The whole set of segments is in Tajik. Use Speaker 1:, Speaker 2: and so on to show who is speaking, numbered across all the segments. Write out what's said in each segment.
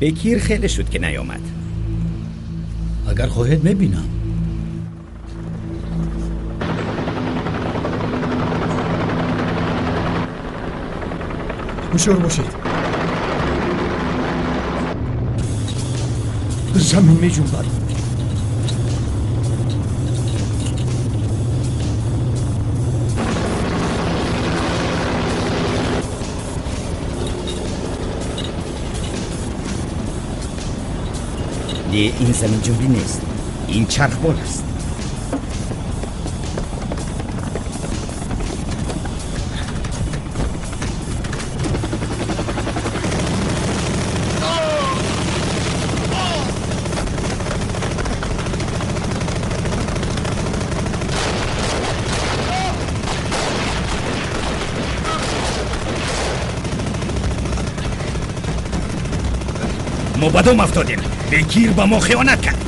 Speaker 1: Бекир хеле шуд, ки наёмад.
Speaker 2: Агар хоҳед, мебинам.
Speaker 3: Ҳушёр бошед, замин меҷунбад.
Speaker 1: Не, ин заминҷунбӣ нест, ин чархбол аст. Мо ба дом афтодем. Бекир ба мо хиёнат кард.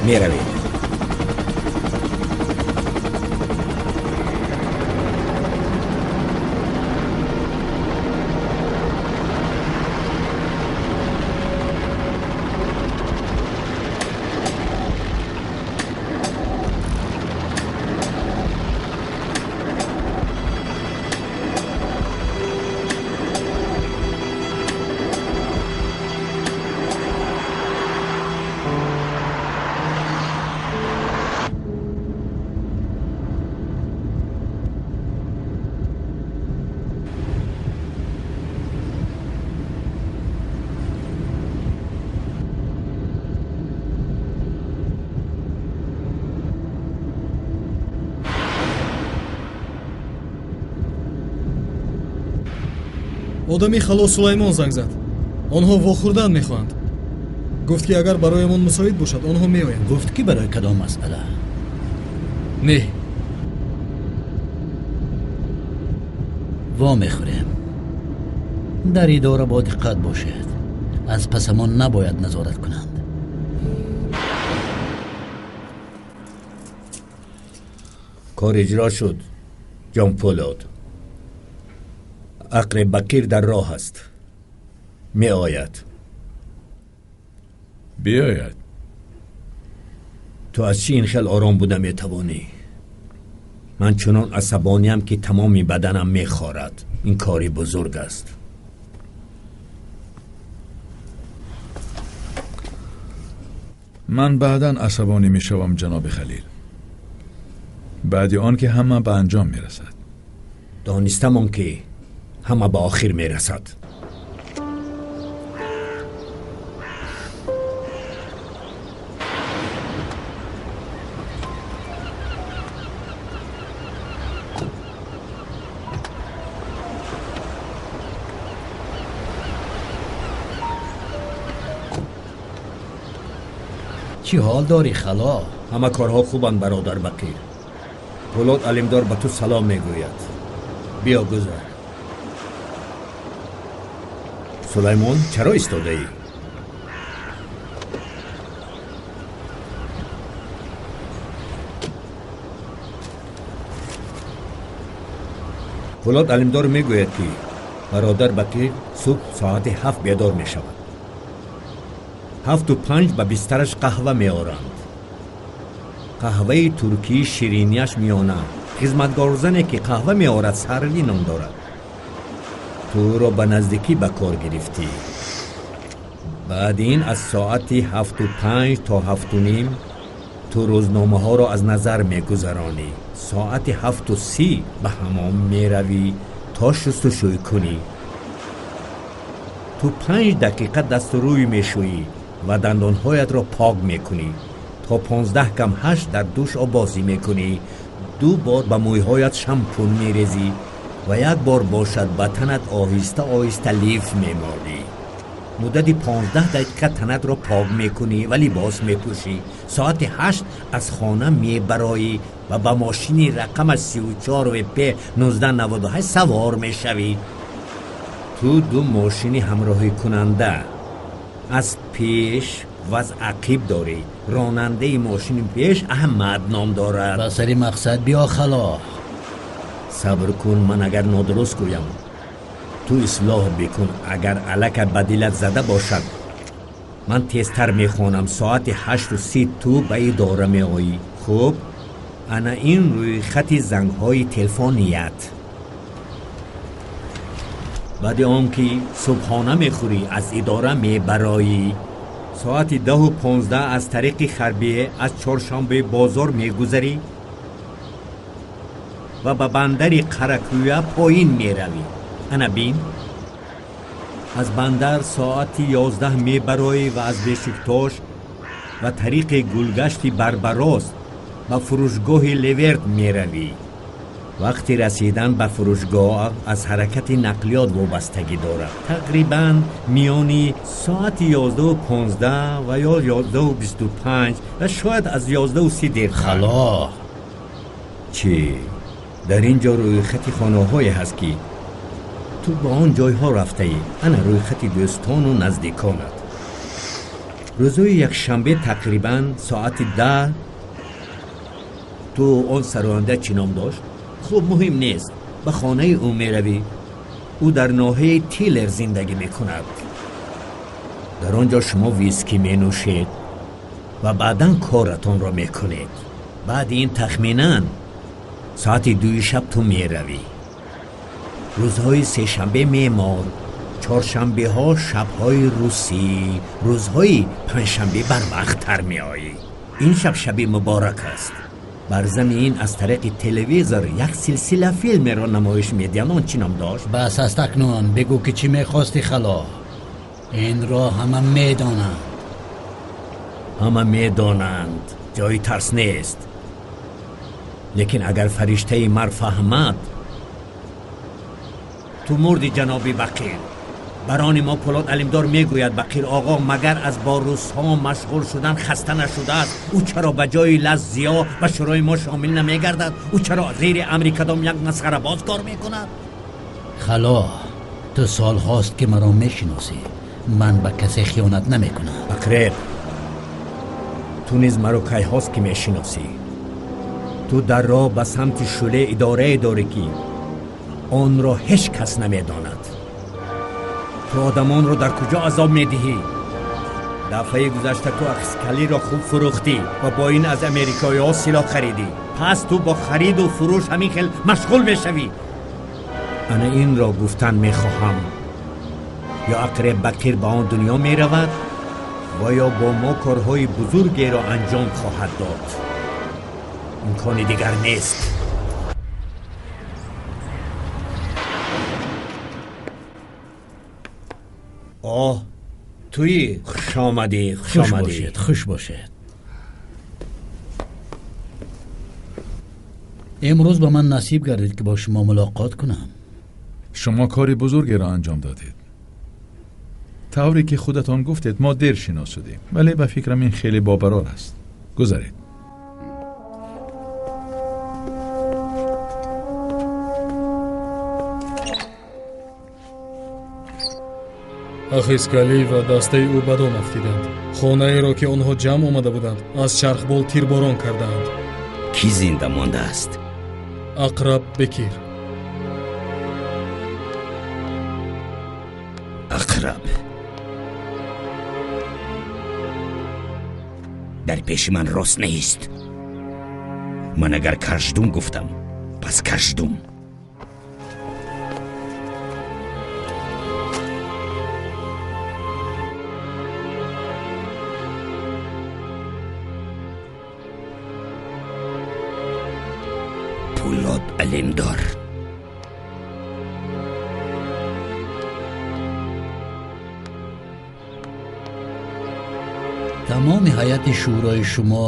Speaker 1: Меравем.
Speaker 3: Одами Хало Сулаймон занг зад. Онҳо вохӯрдан мехоҳанд. Гуфт ки агар бароямон мусоид бошад, онҳо меоянд.
Speaker 2: Гуфт ки барои кадом масъала?
Speaker 3: Не.
Speaker 2: Во мехӯрем. Дар идора бо диққат бошед. Аз пасамон набояд назорат кунанд.
Speaker 1: Кор иҷро шуд, Ҷонпулод. Ақри Бакир дар роҳ аст. Меояд.
Speaker 4: Биёяд.
Speaker 1: Ту аз чӣ ин хел ором буда метавонӣ? Ман чунон асабониям ки тамоми баданам мехорад. Ин кори бузург аст.
Speaker 4: Ман баъдан асабонӣ мешавам, ҷаноби Халил. Баъди он ки ҳама ба анҷом мерасад.
Speaker 1: Донистам он ки ҳама ба охир мерасад.
Speaker 2: Чӣ ҳол дорӣ, Хало?
Speaker 1: Ҳама корҳо хубанд, бародар Бақир. Пулод Алимдор ба ту салом мегӯяд. Биё гузар. Сулаймон, чаро истодаӣ? Пулод Алимдор мегӯяд ки бародар Бақир субҳ соати 7 бедор мешавад. 7:05 ба бистараш қаҳва меоранд. Қаҳваи туркии ширинияш миёна. Хизматгорзане ки қаҳва меорад Сарви ном дорад. Ту ӯро ба наздикӣ ба кор гирифтӣ. Баъд ин аз соати 7:05 то 7:30 ту рӯзномаҳоро аз назар мегузаронӣ. Соати 7:30 ба ҳамом меравӣ то шустушӯй кунӣ. Ту 5 дақиқа дасту рӯй мешӯӣ ва дандонҳоятро пок мекунӣ. То 7:45 дар душ обозӣ мекунӣ. 2 бор ба мӯйҳоят шампун мерезӣ ва як бор бошад ба танат оҳиста оҳиста лиф мемолӣ. Муддати 15 дақиқа танатро пок мекунӣ ва либос мепӯшӣ. Соати 8 аз хона мебароӣ ва ба мошини рақамаш 34 ВП 1998 савор мешавӣ. Ту 2 мошини ҳамроҳикунанда аз пеш ва аз ақиб дорӣ. Ронандаи мошини пеш Аҳмад ном дорад.
Speaker 2: Ба сари мақсад биё, Хало.
Speaker 1: Сабр кун, ман агар нодуруст гӯям ту ислоҳ бикун. Агар алака ба дилат зада бошад ман тезтар мехонам. Соати 8:30 ту ба идора меоӣ. Хуб, ана ин рӯйхати зангҳои телефоният. Баъди он ки субҳона мехӯрӣ аз идора мебароӣ. Соати 10:15 аз тариқи Харбие аз Чоршанбе бозор мегузарӣ ва ба бандари Қаракӯя поин меравӣ. Ана бин, аз бандар соати 11 мебароӣ ва аз Бешиктош ва тариқи гулгашти Барбарос ба фурӯшгоҳи Леверт меравӣ. Вақти расидан ба фурӯшгоҳ аз ҳаракати нақлиёт вобастагӣ дорад. Тақрибан миёни соати 11:15 ва ё 11:25 ва шояд аз 11:30 дертар.
Speaker 2: Хало,
Speaker 1: чӣ? Дар ин ҷо рӯйхати хонаҳое ҳаст ки ту ба он ҷойҳо рафтаӣ. Ана рӯйхати дӯстону наздиконат. Рӯзҳои якшанбе тақрибан соати 10 ту он сароянда чӣ ном дошт? Хуб, муҳим нест. Ба хонаи ӯ меравӣ. Ӯ дар ноҳияи Тилер зиндагӣ мекунад. Дар он ҷо шумо виски менӯшед ва баъдан коратонро мекунед. Баъди ин тахминан соати 2 шаб ту меравӣ. Рӯзҳои сешанбе мемор, чоршанбеҳо шабҳои русӣ, рӯзҳои панҷшанбе барвақттар меоӣ. Ин шаб шаби муборак аст. Бар замин аз тариқи телевизор як силсила филмеро намоиш медиҳанд. Он чӣ ном дошт?
Speaker 2: Бас аст акнун, бигӯ ки чӣ мехости хало. Инро ҳама медонанд.
Speaker 1: Ҳама медонанд, ҷои тарс нест. Лекин агар фариштаи мар фаҳмад, ту мурди ҷаноби Бақир. Барони мо Пулод Алимдор мегӯяд: Бақир оғо магар аз бо русҳо машғул шудан хаста нашудааст? Ӯ чаро ба ҷои Лаззиё ба шӯрои мо шомил намегардад? Ӯ чаро зери амри кадом як масхарабоз кор мекунад?
Speaker 2: Хало, ту солҳост ки маро мешиносӣ. Ман ба касе хиёнат намекунам.
Speaker 1: Ақреб, ту низ маро кайҳост ки мешиносӣ. Ту дар роҳ ба самти шӯле идорае дорӣ ки онро ҳеҷ кас намедонад. Ту одамонро дар куҷо азоб медиҳӣ? Дафъаи гузашта ту Ахискалиро хуб фурӯхтӣ ва бо ин аз америкоиҳо силоҳ харидӣ. Пас ту бо хариду фурӯш ҳамин хел машғул мешавӣ. Ана инро гуфтан мехоҳам. Ё Ақреб Бақир ба он дунё меравад ва ё бо мо корҳои бузургеро анҷом хоҳад дод. Имкони дигар нест. Оҳ, туӣ? Хуш омадӣ, хуш омадӣ.
Speaker 2: Хуш бошед. Имрӯз ба ман насиб гардид ки бо шумо мулоқот кунам.
Speaker 4: Шумо кори бузургеро анҷом додед. Тавре ки худатон гуфтед, мо дер шинос шудем, вале ба фикрам ин хеле бобарор аст. Гузаред.
Speaker 3: Ахискалӣ ва дастаи ӯ ба дом афтиданд. Хонаеро ки онҳо ҷамъ омада буданд, аз чархбол тирборон кардаанд.
Speaker 5: Кӣ зинда мондааст?
Speaker 3: Ақраб Бекир.
Speaker 5: Ақраб дар пеши ман рост нест. Ман агар каждум гуфтам, пас каждум. Пулод Алимдор.
Speaker 2: Тамоми ҳайати шӯрои шумо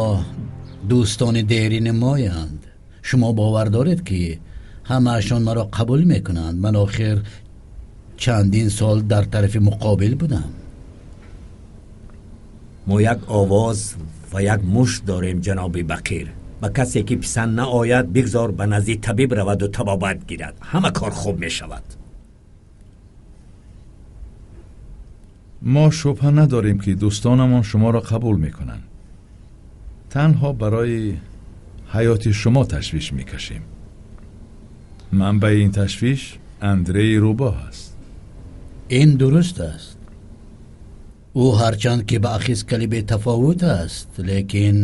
Speaker 2: дӯстони дерини моянд. Шумо бовар доред ки ҳамаашон маро қабул мекунанд? Ман охир чандин сол дар тарафи муқобил будам.
Speaker 1: Мо як овоз ва як мушт дорем, ҷаноби Бақир. Ба касе ки писанд наояд, бигзор ба назди табиб раваду табобат гирад. Ҳама кор хуб мешавад.
Speaker 4: Мо шубҳа надорем ки дӯстонамон шуморо қабул мекунанд. Танҳо барои ҳаёти шумо ташвиш мекашем. Манбаи ин ташвиш Андрей Рӯбоҳ аст.
Speaker 2: Ин дуруст аст. Ӯ ҳарчанд ки ба Ахискалӣ бетафовут аст, лекин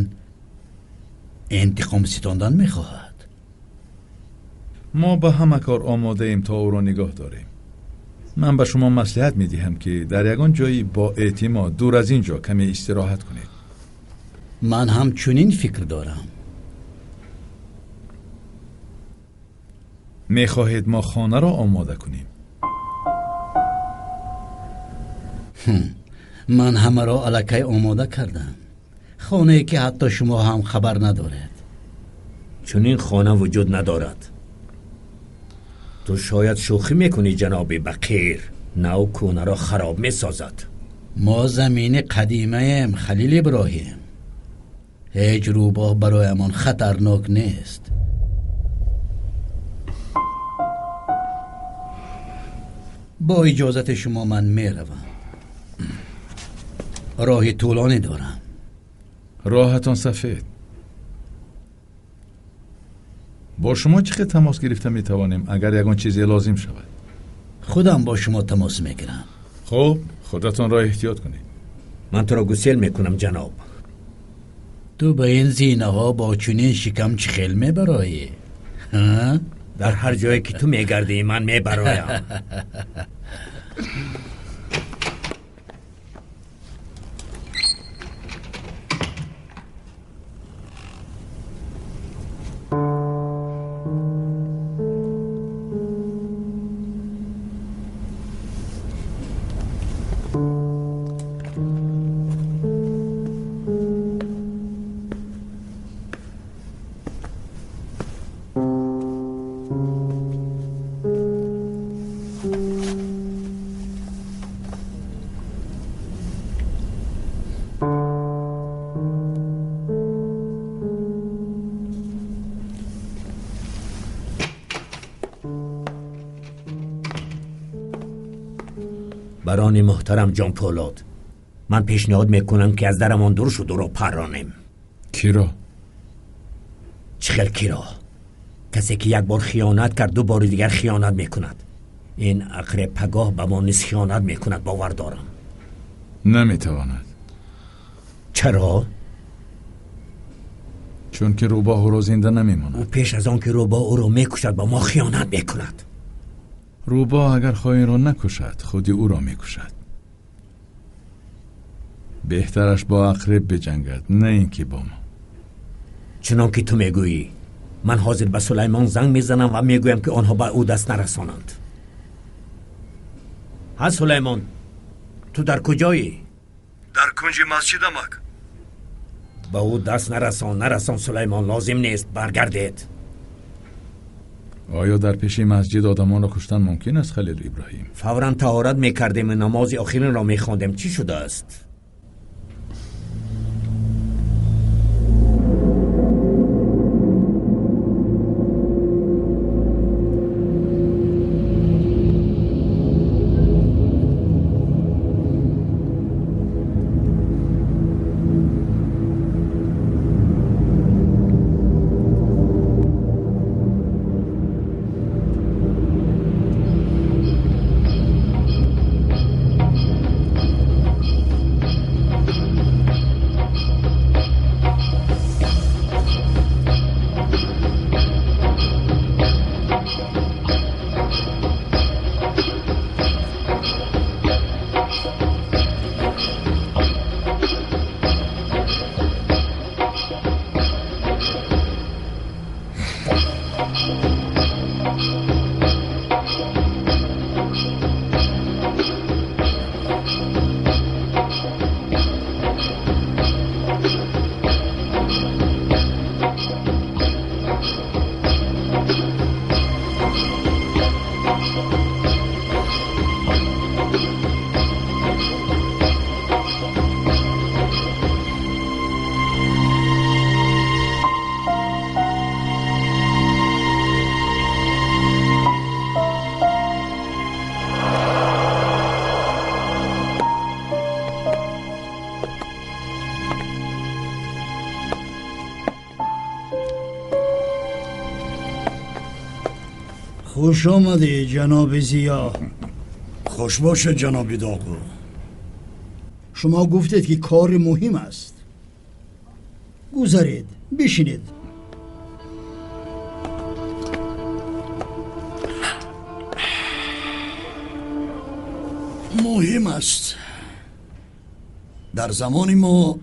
Speaker 2: интиқом ситондан мехоҳад.
Speaker 4: Мо ба ҳама кор омодаем то ӯро нигоҳ дорем. Ман ба шумо маслиҳат медиҳам ки дар ягон ҷои бо эътимод дур аз ин ҷо каме истироҳат кунед.
Speaker 2: Ман ҳам чунин фикр дорам.
Speaker 4: Мехоҳед мо хонаро омода кунем?
Speaker 2: Ман ҳамаро аллакай омода кардам. Хонае ки ҳатто шумо ҳам хабар надоред.
Speaker 1: Чунин хона вуҷуд надорад. Ту шояд шӯхӣ мекунӣ, ҷаноби Бақир. Нав кӯнаро хароб месозад.
Speaker 2: Мо замини қадимаем, Халил Иброҳим. Ҳеҷ рӯбоҳ бароямон хатарнок нест. Бо иҷозати шумо ман меравам. Роҳи тӯлонӣ дорам.
Speaker 4: Роҳатон сафед. Бо шумо чӣ хел тамос гирифта метавонем, агар ягон чизе лозим шавад?
Speaker 2: Худам бо шумо тамос мегирам.
Speaker 4: Хуб, худатонро эҳтиёт кунед.
Speaker 1: Ман туро гусел мекунам, ҷаноб.
Speaker 2: Ту ба ин зинаҳо бо чунин шикам чӣ хел мебароӣ?
Speaker 1: Дар ҳар ҷое ки ту мегардӣ, ман мебароям. Барони муҳтарам ҷон Полод, ман пешниҳод мекунам ки аз дарамон дур шуд ӯро парронем.
Speaker 4: Киро?
Speaker 1: Чӣ хел киро? Касе ки як бор хиёнат кард, ду бори дигар хиёнат мекунад. Ин ақреб пагоҳ ба мо низ хиёнат мекунад, бовар дорам.
Speaker 4: Наметавонад.
Speaker 1: Чаро?
Speaker 4: Чунки рӯбоҳ ӯро зинда намемонад.
Speaker 1: Ӯ пеш аз он ки рӯбоҳ ӯро мекушад, ба мо хиёнат мекунад.
Speaker 4: Рӯбоҳ агар хоинро накушад, худи ӯро мекушад. Беҳтараш бо ақреб биҷангад, на ин ки бо мо.
Speaker 1: Чунон ки ту мегӯӣ, ман ҳозир ба Сулаймон занг мезанам ва мегӯям ки онҳо ба ӯ даст нарасонанд. Ҳа, Сулаймон, ту дар куҷоӣ?
Speaker 6: Дар кунҷи масҷидамак.
Speaker 1: Ба ӯ даст нарасон, нарасон Сулаймон, лозим нест, баргардед.
Speaker 4: Оё дар пеши масҷид одамонро куштан мумкин аст, Халил Иброҳим?
Speaker 1: Фавран таҳорат мекардем ва намози охиринро мехондем. Чӣ шудааст?
Speaker 7: خوش آمدی جناب زیا.
Speaker 6: خوش باشه جناب داغو.
Speaker 7: شما گفتید که کار مهم است. گذارید بشینید.
Speaker 6: مهم است. در زمان ما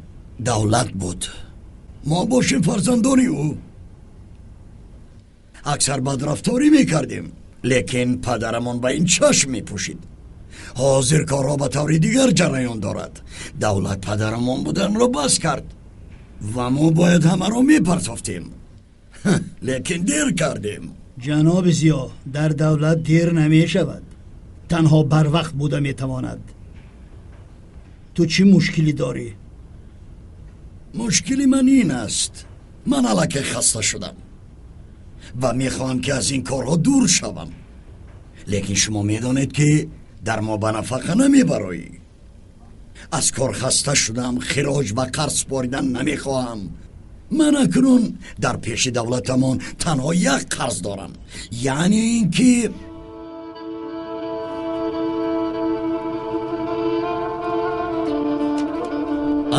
Speaker 6: دولت بود، ما باشیم فرزندانی او. اکثر بدرفتاری میکردیم، لیکن پدرمان به این چشم میپوشید. حاضر کارها به طور دیگر جریان دارد. دولت پدرمان بودن را بس کرد و ما باید همه را میپرتافتیم. لیکن دیر کردیم.
Speaker 7: جناب زیا، در دولت دیر نمیشود، تنها بر وقت بوده میتواند. تو چی مشکلی داری؟
Speaker 6: مشکلی من این است، من الکی خسته شدم و میخواهم که از این کارها دور شوم. لیکن شما میدانید که در ما به نفقه نمیبرایی. Аз кор хаста шудам, хироҷ ва қарз супоридан намехоҳам. Ман акнун дар пеши давлатамон танҳо як қарз дорам, яъне ин ки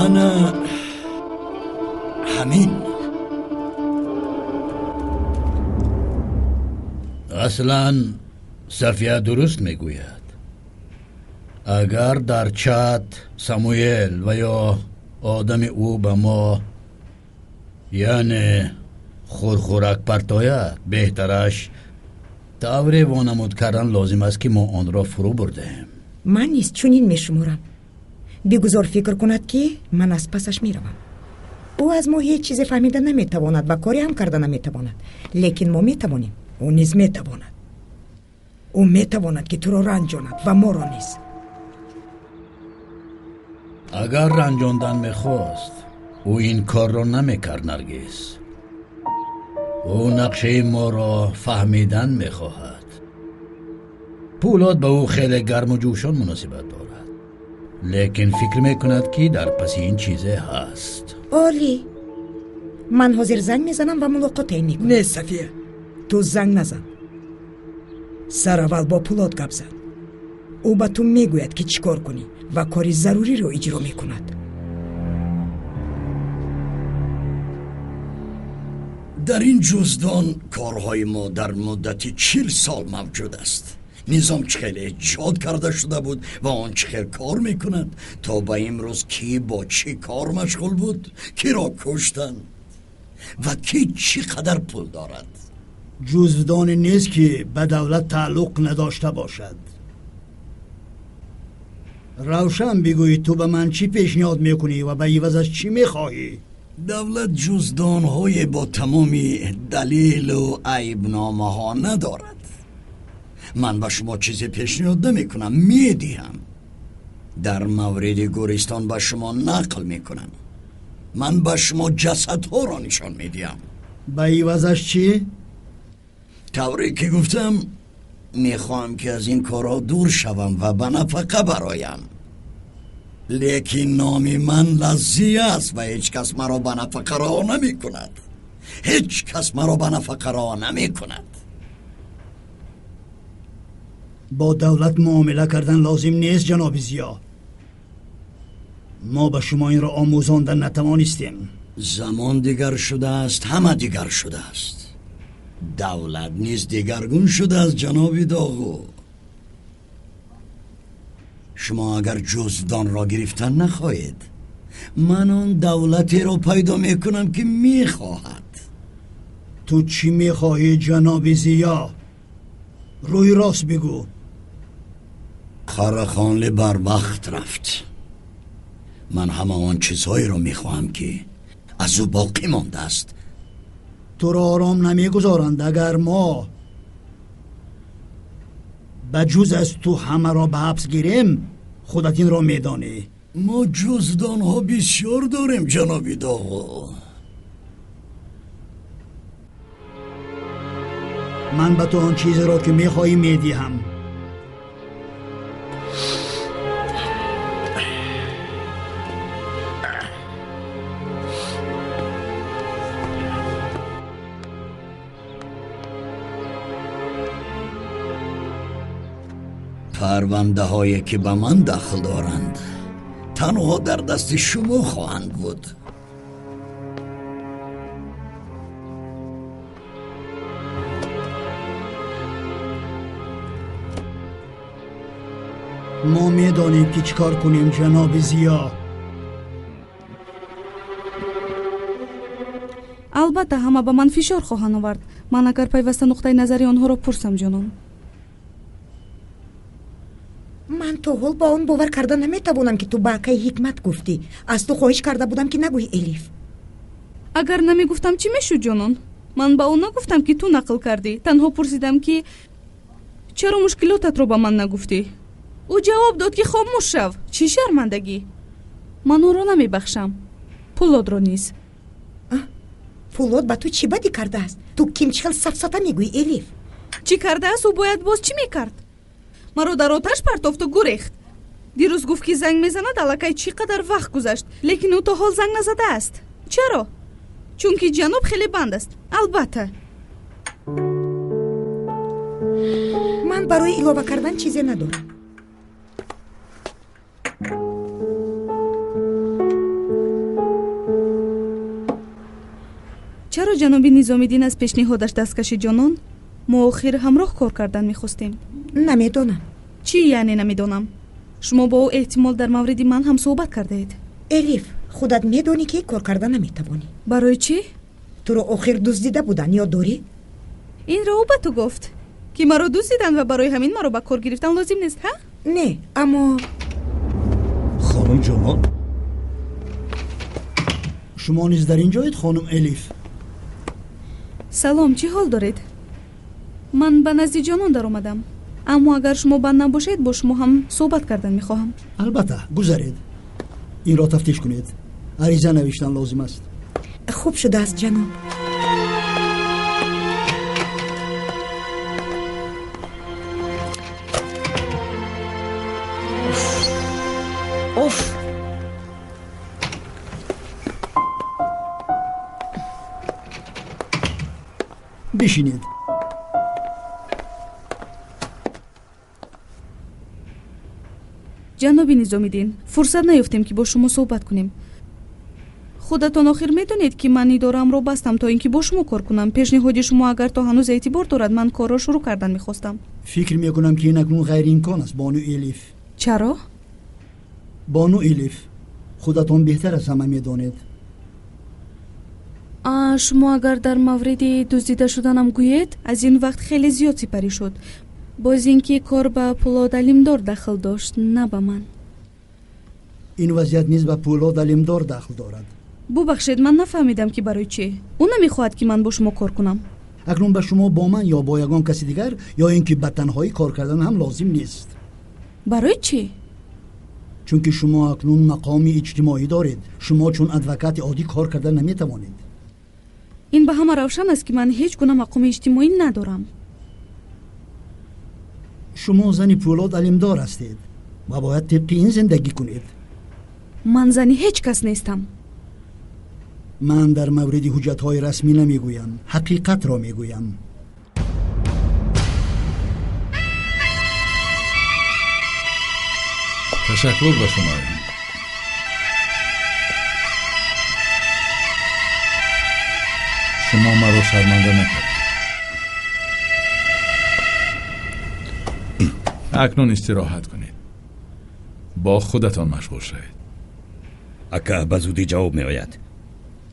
Speaker 6: ана ҳамин.
Speaker 2: Аслан Сафия дуруст мегӯяд. Агар дар чат Самуэл ва ё одами ӯ ба мо, яъне хурхурак партояд, беҳтараш тавре вонамуд кардан лозим аст, ки мо онро фурӯ бурдем.
Speaker 8: Ман низ чунин мешуморам. Бигузор фикр кунад, ки ман аз пасаш меравам. Ӯ аз мо ҳеҷ чизе фаҳмида наметавонад ва коре ҳам карда наметавонад, лекин мо метавонем. Ӯ низ метавонад. Ӯ метавонад, ки туро ранҷонад ва моро низ.
Speaker 2: Агар ранҷондан мехост, ӯ ин корро намекард, Наргиз. Ӯ нақшаи моро фаҳмидан мехоҳад. Пулод ба ӯ хеле гарму ҷӯшон муносибат дорад, лекин фикр мекунад, ки дар паси ин чизе ҳаст.
Speaker 8: Олӣ, ман ҳозир занг мезанам ва мулоқот таъин мекунам.
Speaker 9: Не, Сафия,
Speaker 8: ту занг назан. Сараввал бо Пулод гап зан. Ӯ ба ту мегӯяд, ки чӣ кор кунӣ ва кори заруриро иҷро мекунад.
Speaker 6: Дар ин ҷуздон корҳои мо дар муддати 40 сол мавҷуд аст. Низом чӣ хел эҷод карда шуда буд ва он чӣ хел кор мекунад, то ба имрӯз кӣ бо чӣ кор машғул буд, киро куштанд ва кӣ чӣ қадар пул дорад.
Speaker 7: Ҷузвдоне нест, ки ба давлат тааллуқ надошта бошад. Равшан бигӯӣ, ту ба ман чӣ пешниҳод мекунӣ ва ба ивазаш чӣ мехоҳӣ?
Speaker 6: Давлат ҷуздонҳое бо тамоми далелу айбномаҳо надорад. Ман ба шумо чизе пешниҳод намекунам, медиҳам. Дар мавриди гӯристон ба шумо нақл мекунам. Ман ба шумо ҷасадҳоро нишон медиҳам.
Speaker 7: Ба ивазаш чӣ?
Speaker 6: Тавре ки гуфтам, мехоҳам, ки аз ин корҳо дур шавам ва ба нафақа бароям. Лекин номи ман Лаззия аст ва ҳеҷ кас маро ба нафақа раҳо намекунад. Ҳеҷ кас маро ба нафақа раҳо намекунад.
Speaker 7: Бо давлат муомила кардан лозим нест, ҷаноби Зиё. Мо ба шумо инро омӯзонда натавонистем.
Speaker 6: Замон дигар шудааст, ҳама дигар шудааст. Давлат низ дигаргун шудааст, ҷаноби Доғу. Шумо агар ҷуздонро гирифтан нахоҳед, ман он давлатеро пайдо мекунам, ки мехоҳад.
Speaker 7: Ту чӣ мехоҳӣ, ҷаноби Зиё? Рӯи рост бигӯ.
Speaker 6: Қарахонли барвақт рафт. Ман ҳама он чизҳоеро мехоҳам, ки аз ӯ боқӣ мондааст.
Speaker 7: Туро ором намегузоранд, агар мо ба ҷуз аз ту ҳамаро ба ҳабс гирем. Худат инро медонӣ.
Speaker 6: Мо ҷуздонҳо бисёр дорем, ҷаноби Доғу.
Speaker 7: Ман ба ту он чизеро, ки мехоҳӣ, медиҳам.
Speaker 6: Парвандаҳое, ки ба ман дахл доранд, танҳо дар дасти шумо хоҳанд буд.
Speaker 7: Мо медонем, ки чӣ кор кунем, ҷаноби Зиё.
Speaker 10: Албатта, ҳама ба ман фишор хоҳанд овард. Ман агар пайваста нуқтаи назари онҳоро пурсам, ҷонон.
Speaker 8: Ман то ҳол ба он бовар карда наметавонам, ки ту ба акаи Ҳикмат гуфтӣ. Аз ту хоҳиш карда будам, ки нагӯӣ, Элиф.
Speaker 10: Агар намегуфтам, чӣ мешуд, ҷонон? Ман ба ӯ нагуфтам, ки ту нақл кардӣ. Танҳо пурсидам, ки чаро мушкилотатро ба ман нагуфтӣ. Ӯ ҷавоб дод, ки хомӯш шав. Чӣ шармандагӣ! Ман ӯро намебахшам, Пулодро низ.
Speaker 8: Пулод ба ту чӣ бадӣ кардааст? Ту ким чӣ хел сафсата мегӯӣ, Элиф?
Speaker 10: Чӣ кардааст? Ӯ бояд боз чӣ мекард? Маро дар оташ партофту гурехт. Дирӯз гуфт, ки занг мезанад, аллакай чӣ қадар вақт гузашт, лекин ӯ то ҳол занг назадааст. Чаро? Чунки ҷаноб хеле банд аст. Албатта.
Speaker 8: Ман барои илова кардан чизе надорам.
Speaker 10: Чаро ҷаноби Низомиддин аз пешниҳодаш даст кашид, ҷонон? Мо охир ҳамроҳ кор кардан мехостем.
Speaker 8: Намедонам.
Speaker 10: Чӣ яъне намедонам? Шумо бо ӯ эҳтимол дар мавриди ман ҳам суҳбат кардаед.
Speaker 8: Элиф, худат медонӣ, ки кор карда наметавонӣ.
Speaker 10: Барои чӣ?
Speaker 8: Туро охир дуздида буданд, ёд дорӣ?
Speaker 10: Инро ӯ ба ту гуфт, ки маро дуздиданд ва барои ҳамин маро ба кор гирифтан лозим нест, ҳа?
Speaker 8: Не, аммо
Speaker 6: хонум Ҷонон,
Speaker 7: шумо низ дар ин ҷоед, хонум Элиф?
Speaker 10: Салом, чӣ ҳол доред? Ман ба назди ҷонон даромадам, аммо агар шумо банд набошед, бо шумо ҳам суҳбат кардан мехоҳам.
Speaker 7: Албатта, гузаред. Инро тафтиш кунед. Ариза навиштан лозим аст.
Speaker 8: Хуб шудааст, ҷаноб.
Speaker 9: Оф!
Speaker 7: Бишинед.
Speaker 10: Ҷаноби Низомиддин, фурсат наёфтем, ки бо шумо суҳбат кунем. Худатон охир медонед, ки ман идораамро бастам, то ин ки бо шумо кор кунам. Пешниҳоди шумо агар то ҳанӯз эътибор дорад, ман корро шурӯъ кардан мехостам.
Speaker 7: Фикр мекунам, ки ин акнун ғайриимкон аст, бону Элиф.
Speaker 10: Чаро?
Speaker 7: Бону Элиф, худатон беҳтар аз ҳама медонед.
Speaker 10: Шумо агар дар мавриди дуздида шуданам гӯед, аз ин вақт хеле зиёд сипарӣ шуд. Боз ин ки кор ба Пӯлод Алимдор дахл дошт, на ба ман.
Speaker 7: Ин вазъият низ ба Пӯлод Алимдор дахл дорад.
Speaker 10: Бубахшед, ман нафаҳмидам, ки барои чӣ ӯ намехоҳад, ки ман бо шумо кор кунам.
Speaker 7: Акнун ба шумо бо ман ё бо ягон каси дигар, ё ин ки ба танҳоӣ кор кардан ҳам лозим нест.
Speaker 10: Барои чӣ?
Speaker 7: Чунки шумо акнун мақоми иҷтимоӣ доред. Шумо чун адвокати оддӣ кор карда наметавонед.
Speaker 10: Ин ба ҳама равшан аст, ки ман ҳеҷ гуна мақоми иҷтимоӣ надорам.
Speaker 7: Шумо зани Пӯлод Алимдор ҳастед ва бояд тибқи ин зиндагӣ кунед.
Speaker 10: Ман зани ҳеҷ кас нестам.
Speaker 7: Ман дар мавриди ҳуҷҷатҳои расмӣ намегӯям, ҳақиқатро мегӯям.
Speaker 4: Ташаккур ба шумо. Шумо маро шарманда накардед. Акнун истироҳат кунед, бо худатон машғул шавед.
Speaker 5: Ака, ба зудӣ ҷавоб меояд.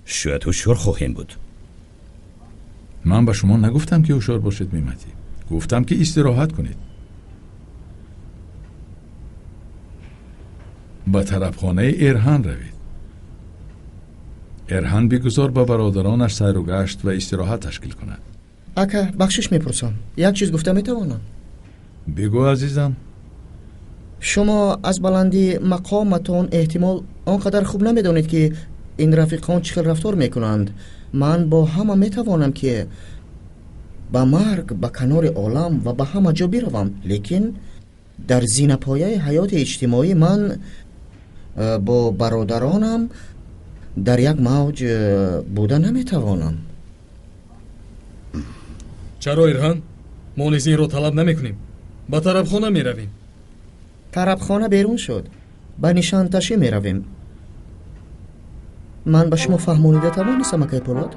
Speaker 5: Шояд ҳушёр хоҳем буд.
Speaker 4: Ман ба шумо нагуфтам, ки ҳушёр бошед, Мематӣ. Гуфтам, ки истироҳат кунед. Ба тарабхонаи Эрҳан равед. Эрҳан бигузор ба бародаронаш сайру гашт ва истироҳат ташкил кунад.
Speaker 11: Ака, бахшиш мепурсам, як чиз гуфта метавонам?
Speaker 4: Бигӯ, азизам.
Speaker 11: Шумо аз баландии мақоматон эҳтимол он қадар хуб намедонед, ки ин рафиқон чӣ хел рафтор мекунанд. Ман бо ҳама метавонам, ки ба марг, ба канори олам ва ба ҳама ҷо биравам, лекин дар зинапояи ҳаёти иҷтимоӣ ман бо бародаронам дар як мавҷ буда наметавонам.
Speaker 3: Чаро, Ирҳан? Мо низ инро талаб намекунем. Ба тарабхона меравем.
Speaker 11: Тарабхона берун шуд, ба нишанташӣ меравем. Ман ба шумо фаҳмонида тавонистам, акай Пӯлод?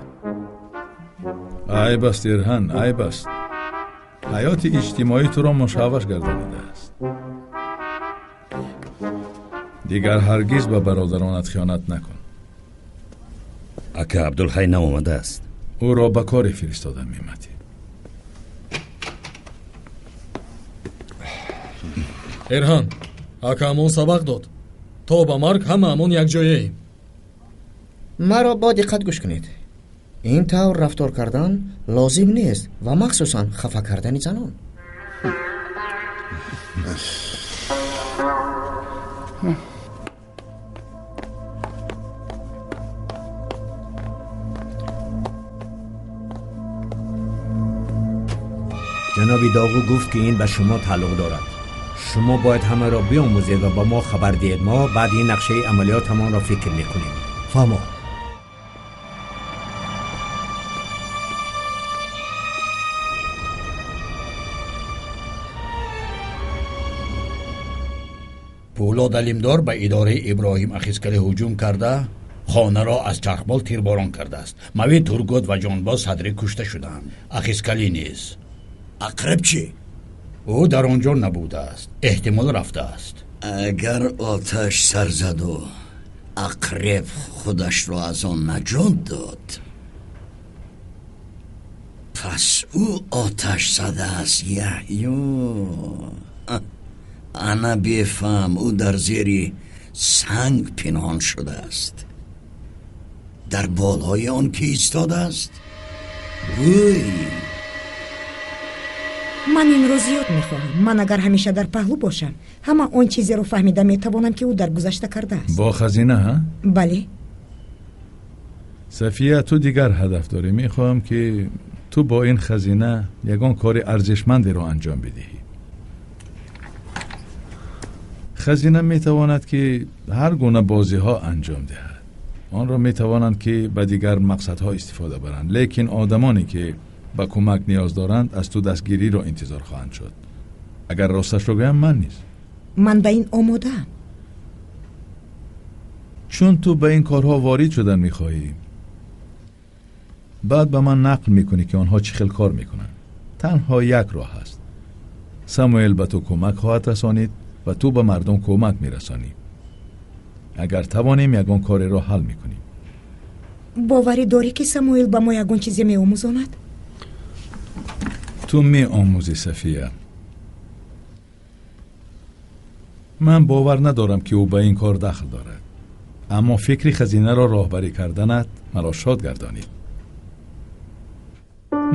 Speaker 4: Айб аст, Ирҳан, айб аст. Ҳаёти иҷтимоӣ туро мушавваш гардонидааст. Дигар ҳаргиз ба бародаронат хиёнат накун.
Speaker 5: Ака, Абдулҳай наомадааст.
Speaker 4: Ӯро ба коре фиристодам, Мематӣ.
Speaker 3: Эрҳан, акаамон сабақ дод. То ба марг ҳамаамон якҷояем.
Speaker 11: Маро бо диққат гӯш кунед. Ин тавр рафтор кардан лозим нест ва махсусан хафа кардани занон.
Speaker 1: Ҷаноби Доғу гуфт, ки ин ба шумо тааллуқ дорад. Шумо бояд ҳамаро биомӯзед ва ба мо хабар диҳед. Мо баъди ин нақшаи амалиётамонро фикр мекунем. Фаҳмо.
Speaker 2: Пӯлод Алимдор ба идораи Иброҳим Ахискалӣ ҳуҷум карда, хонаро аз чархбол тирборон кардааст. Мави Тургут ва Ҷонбоз Садрӣ кушта шуданд. Ахискалӣ низ.
Speaker 6: Ақраб чӣ?
Speaker 2: Ӯ дар он ҷо набудааст, эҳтимол рафтааст.
Speaker 6: Агар оташ сар заду Ақреб худашро аз он наҷот дод, пас ӯ оташ задааст. Яҳё, ана бефаҳм, ӯ дар зери санг пинҳон шудааст. Дар болои он ки истодааст? Гӯй.
Speaker 8: Ман инро зиёд мехоҳам. Ман агар ҳамеша дар паҳлӯ бошам, ҳама он чизеро фаҳмида метавонам, ки ӯ дар гузашта кардааст.
Speaker 4: Бо хазина, ҳа?
Speaker 8: Бале.
Speaker 4: Сафия, ту дигар ҳадаф дорӣ. Мехоҳам, ки ту бо ин хазина ягон кори арзишмандеро анҷом бидиҳӣ. Хазина метавонад, ки ҳар гуна бозиҳо анҷом диҳад. Онро метавонанд, ки ба дигар мақсадҳо истифода баранд, лекин одамоне, ки ба кӯмак ниёз доранд, аз ту дастгириро интизор хоҳанд шуд. Агар росташро гӯям, ман низ.
Speaker 8: Ман ба ин омодаам.
Speaker 4: Чун ту ба ин корҳо ворид шудан мехоҳӣ, баъд ба ман нақл мекунӣ, ки онҳо чӣ хел кор мекунанд. Танҳо як роҳ ҳаст. Самуэл ба ту кӯмак хоҳад расонид ва ту ба мардум кӯмак мерасонӣ. Агар тавонем, ягон кореро ҳал мекунем.
Speaker 8: Боварӣ дорӣ, ки Самуэл ба мо ягон чизе меомӯзонад?
Speaker 4: Ту меомӯзӣ, Сафия. Ман бовар надорам, ки ӯ ба ин кор дахл дорад, аммо фикри хазинаро роҳбарӣ карданат маро шод гардонид.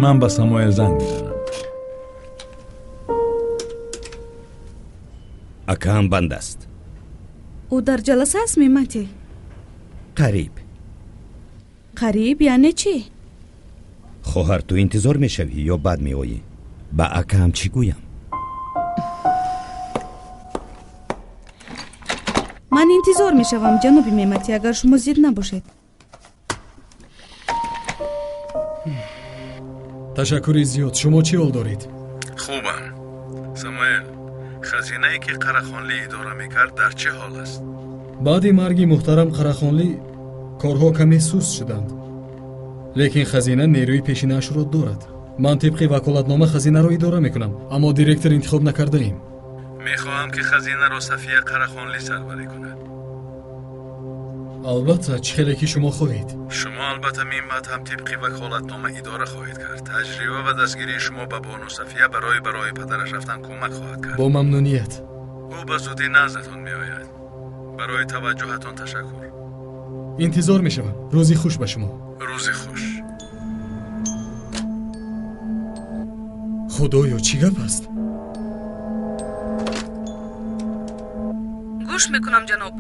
Speaker 4: Ман ба Самуэл занг мезанам.
Speaker 5: Акаам банд аст.
Speaker 10: Ӯ дар ҷаласа аст, Мематӣ?
Speaker 5: Қариб.
Speaker 10: Қариб яъне чӣ?
Speaker 5: Хоҳар, ту интизор мешавӣ ё баъд меоӣ? Ба акаам чӣ гӯям?
Speaker 10: Ман интизор мешавам, ҷаноби Мематӣ, агар шумо зид набошед.
Speaker 3: Ташаккури зиёд. Шумо чӣ ҳол доред?
Speaker 4: Хубам. Самуэл, хазинае, ки Қарахонлӣ идора мекард, дар чӣ ҳол аст?
Speaker 3: Баъди марги муҳтарам Қарахонлӣ корҳо каме суст шуданд, лекин хазина нерӯи пешинаашро дорад. Ман тибқи ваколатнома хазинаро идора мекунам, аммо директор интихоб накардаем.
Speaker 4: Мехоҳам, ки хазинаро Сафия Қарахонлӣ сарварӣ кунад.
Speaker 3: Албатта, чӣ хеле ки шумо хоҳед.
Speaker 4: Шумо албатта минбаъд ҳам тибқи ваколатнома идора хоҳед кард. Таҷриба ва дастгирии шумо ба бону Сафия барои ба роҳи падараш рафтан кӯмак хоҳад кард.
Speaker 3: Бо мамнуният.
Speaker 4: Ӯ ба зудӣ наздатон меояд. Барои таваҷҷӯҳатон ташаккур.
Speaker 3: Интизор мешавам. Рӯзи хуш ба шумо.
Speaker 4: Рӯзи хуш.
Speaker 3: Худоё, чӣ гап аст?
Speaker 10: Гӯш мекунам, ҷаноб.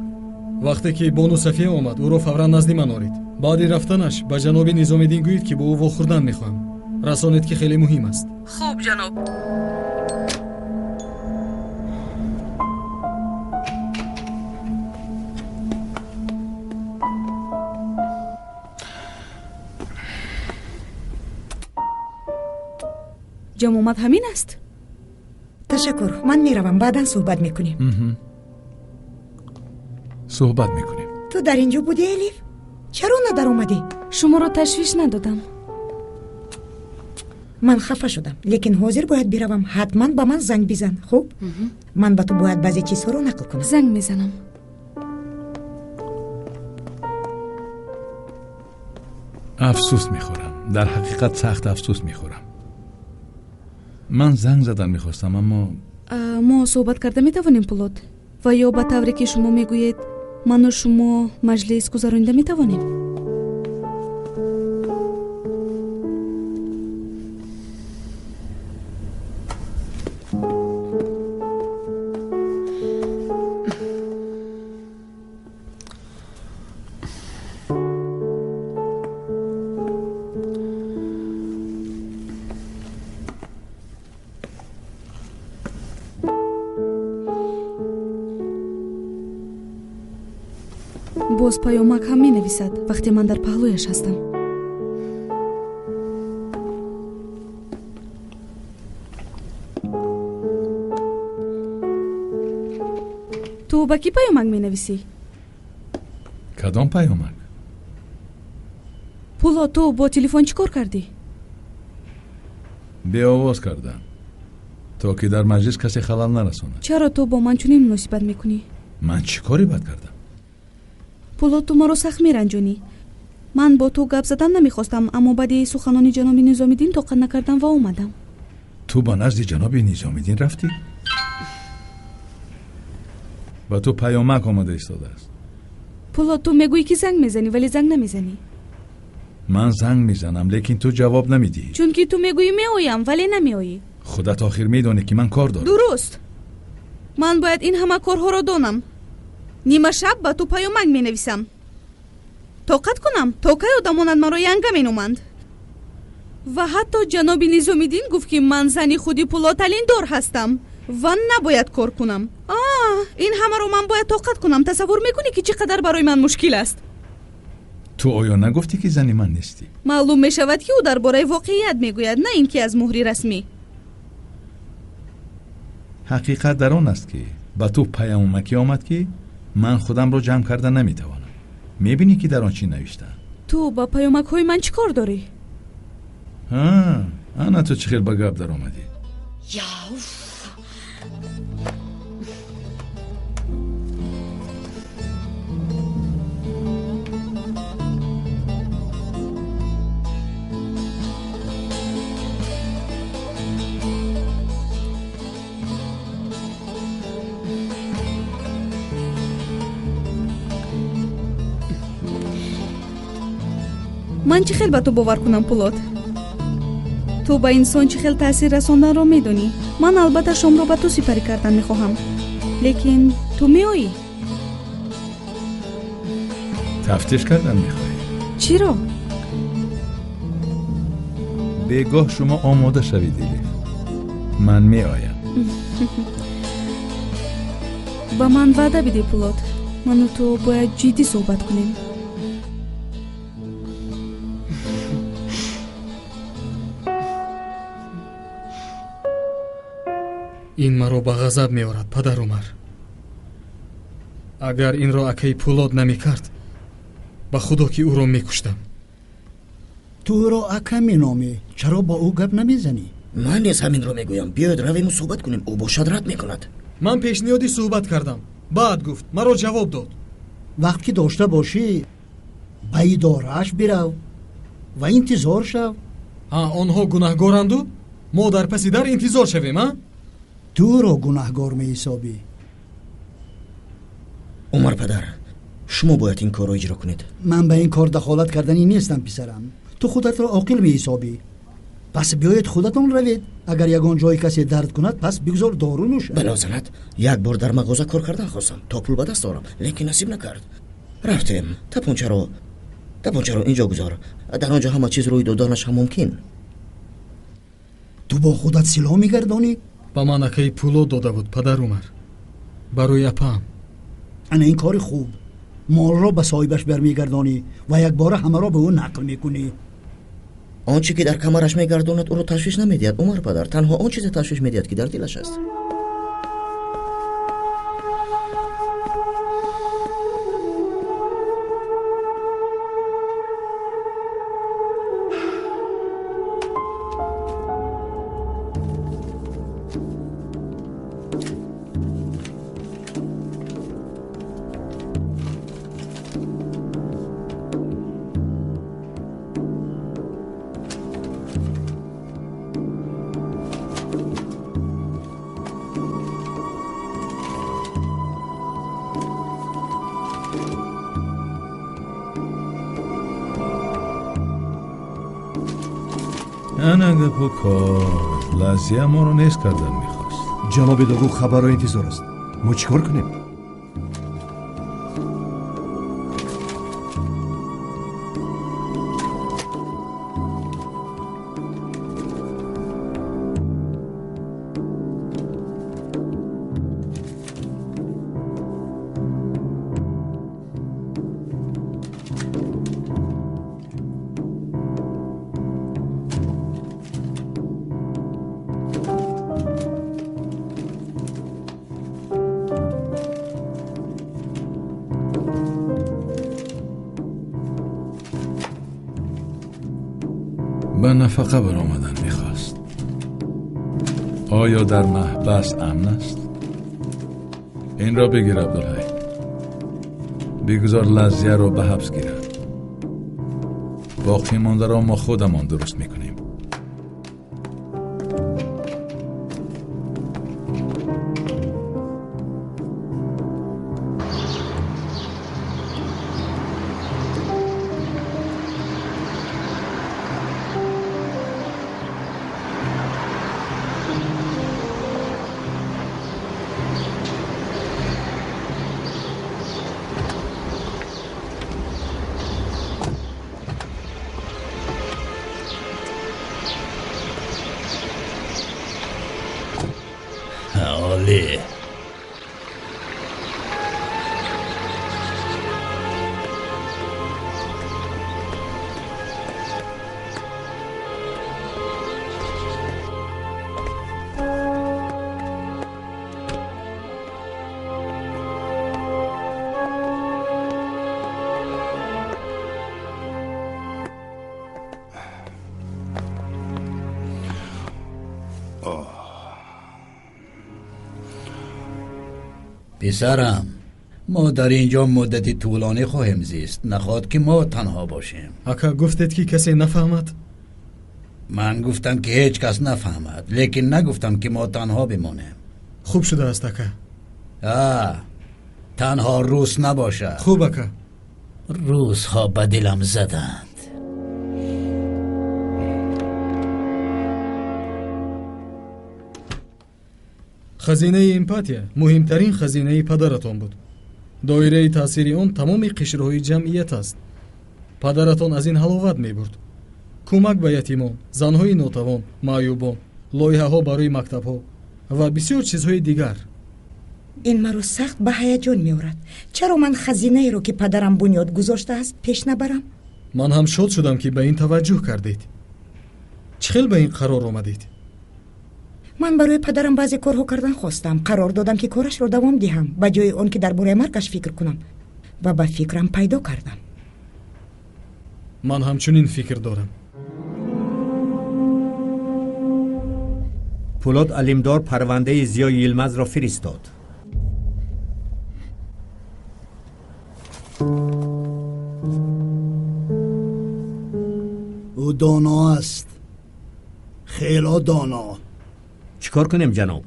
Speaker 3: Вақте ки бону Сафия омад, ӯро фавран назди ман орид. Баъди рафтанаш ба ҷаноби Низомиддин гӯед, ки бо ӯ вохӯрдан мехоҳам. Расонед, ки хеле муҳим аст.
Speaker 10: Хуб, ҷаноб. Ҷамъомад ҳамин аст?
Speaker 8: Ташаккур, ман меравам, баъдан суҳбат мекунем.
Speaker 4: Суҳбат мекунем.
Speaker 8: Ту дар ин ҷо будӣ, Элиф? Чаро надаромадӣ?
Speaker 10: Шуморо ташвиш надодам.
Speaker 8: Ман хафа шудам, лекин ҳозир бояд биравам. Ҳатман ба ман занг бизан, хуб? Ман ба ту бояд баъзе чизҳоро нақл кунам.
Speaker 10: Занг мезанам.
Speaker 4: Афсӯс мехӯрам. Дар ҳақиқат сахт афсӯс мехӯрам. Ман занг задан мехостам, аммо
Speaker 10: мо суҳбат карда метавонем, Пулод? Ва ё ба тавре ки шумо мегӯед, ману шумо маҷлис гузаронида метавонем? Боз паёмак ҳам менависад вақте ман дар паҳлӯяш ҳастам. Ту ба кӣ паёмак менависӣ?
Speaker 4: Кадом паёмак?
Speaker 10: Пуло, ту бо телефон чӣ кор кардӣ?
Speaker 4: Беовоз кардам, то ки дар маҷлис касе халал нарасонад.
Speaker 10: Чаро ту бо ман чунин муносибат мекунӣ?
Speaker 4: Ман чӣ кори бад кардам?
Speaker 10: Пуло, ту маро сахт меранҷонӣ. Ман бо ту гап задан намехостам, аммо баъди суханони ҷаноби Низомиддин тоқат накардам ва омадам.
Speaker 4: Ту ба назди ҷаноби Низомиддин рафтӣ? Ба ту паёмак омада истодааст.
Speaker 10: Пуло, ту мегӯӣ ки занг мезанӣ, вале занг намезанӣ.
Speaker 4: Ман занг мезанам, лекин ту ҷавоб намедиҳӣ.
Speaker 10: Чунки ту мегӯӣ меоям, вале намеоӣ.
Speaker 4: Худат охир медонӣ ки ман кор дорам.
Speaker 10: Дуруст. Ман бояд ин ҳама корҳоро донам. Нимашаб ба ту паёмак менависам. Тоқат кунам, то кай одамонат маро янга меноманд. Ва ҳатто ҷаноби Низомиддин гуфт, ки ман зани худи Пулоталиндор ҳастам ва набояд кор кунам. Ин ҳамаро ман бояд тоқат кунам. Тасаввур мекунӣ, ки чӣ қадар барои ман мушкил аст?
Speaker 4: Ту оё нагуфтӣ, ки зани ман нестӣ?
Speaker 10: Маълум мешавад, ки ӯ дар бораи воқеият мегӯяд, на ин ки аз муҳри расмӣ.
Speaker 4: Ҳақиқат дар он аст, ки ба ту паёмакӣ омад, ки ман худамро ҷамъ карда наметавонам. Мебинӣ, ки дар он чӣ навиштаам?
Speaker 10: Ту ба паёмакҳои ман чӣ кор дорӣ?
Speaker 4: Ана ту чӣ хел ба гап даромадӣ?
Speaker 10: Ман чӣ хел ба ту бовар кунам, Пулот? Ту ба инсон чӣ хел таъсир расонданро медонӣ. Ман албатта шомро ба ту сипарӣ кардан мехоҳам, лекин ту меоӣ?
Speaker 4: Тафтиш кардан мехоҳӣ?
Speaker 10: Чиро?
Speaker 4: Бегоҳ шумо омода шавед, Элиф. Ман меоям.
Speaker 10: Ба ман ваъда бидеҳ, Пулот. Ману ту бояд ҷиддӣ суҳбат кунем.
Speaker 3: Ин маро ба ғазаб меорад, падар Умар. Агар инро акаи Пулод намекард, ба худо ки ӯро мекуштам.
Speaker 7: Ту ӯро ака меномӣ, чаро бо ӯ гап намезанӣ?
Speaker 5: Ман низ ҳаминро мегӯям. Биёед равему суҳбат кунем, ӯ бошад рад мекунад.
Speaker 3: Ман пешниҳоди суҳбат кардам, баъд гуфт, маро ҷавоб дод.
Speaker 7: Вақт ки дошта бошӣ, ба идорааш бирав ва интизор шав.
Speaker 3: Ҳа, онҳо гунаҳгоранду мо дар паси дар интизор шавем, а?
Speaker 7: Ту ӯро гунаҳгор меҳисобӣ.
Speaker 5: Умар падар, шумо бояд ин корро иҷро кунед.
Speaker 7: Ман ба ин кор дахолат карданӣ нестам, писарам. Ту худатро оқил меҳисобӣ. Пас биёед худатон равед. Агар ягон ҷои касе дард кунад, пас бигзор дору нӯшад.
Speaker 5: Балозанат, як бор дар мағоза кор кардан хостам, то пул ба даст орам, лекин насиб накард. Рафтем. Тапончаро инҷо гузор. Дар он ҷо ҳама чиз рӯй доданаш ҳам мумкин.
Speaker 7: Ту бо худат силоҳ мегардонӣ?
Speaker 3: Ба ман акаи Пулод дода буд, падар Умар, барои апаам.
Speaker 7: Ана ин кори хуб. Молро ба соҳибаш бармегардонӣ ва якбора ҳамаро ба ӯ нақл мекунӣ.
Speaker 5: Он чӣ ки дар камараш мегардонад, ӯро ташвиш намедиҳад, Умар падар. Танҳо он чизе ташвиш медиҳад, ки дар дилаш аст.
Speaker 4: Ана гапу кор. Лазия моро нест кардан мехост.
Speaker 12: Ҷаноби Доғу хабарро интизор аст. Мо чӣ кор кунем?
Speaker 4: Ба нафақа баромадан мехост. Оё дар маҳбас амн аст? Инро бигир, Абдулҳай. Бигузор Лазияро ба ҳабс гирад. Боқӣ мондаро мо худамон дуруст мекунем.
Speaker 2: پسرم، ما در اینجا مدتی طولانی خواهیم زیست. نخواد که ما تنها باشیم.
Speaker 3: اکا گفتید که کسی نفهمد؟
Speaker 2: من گفتم که هیچ کس نفهمد، لیکن نگفتم که ما تنها بمانیم.
Speaker 3: خوب شده است اکا.
Speaker 2: تنها روس نباشد.
Speaker 3: خوب اکا.
Speaker 2: روس ها به دلم زدند.
Speaker 3: Хазинаи эмпатия муҳимтарин хазинаи падаратон буд. Доираи таъсири он тамоми қишрҳои ҷамъият аст. Падаратон аз ин ҳаловат мебурд. Кӯмак ба ятимон, занҳои нотавон, маъюбон, лоиҳаҳо барои мактабҳо ва бисёр чизҳои дигар.
Speaker 8: Ин маро сахт ба ҳаяҷон меорад. Чаро ман хазинаеро, ки падарам бунёд гузоштааст, пеш набарам?
Speaker 3: Ман ҳам шод шудам, ки ба ин таваҷҷӯҳ кардед. Чӣ хел ба ин қарор омадед?
Speaker 8: Ман барои падарам баъзе корҳо кардан хостам. Қарор додам, ки корашро давом диҳам, ба ҷои он ки дар бораи маргаш фикр кунам. Ва ба фикрам пайдо кардам.
Speaker 3: Ман ҳамчунин фикр дорам.
Speaker 1: Пулод Алимдор парвандаи Зиё Йилмазро фиристод.
Speaker 6: Ӯ доно аст. Хело доно.
Speaker 1: Чикор кунем, ҷаноб?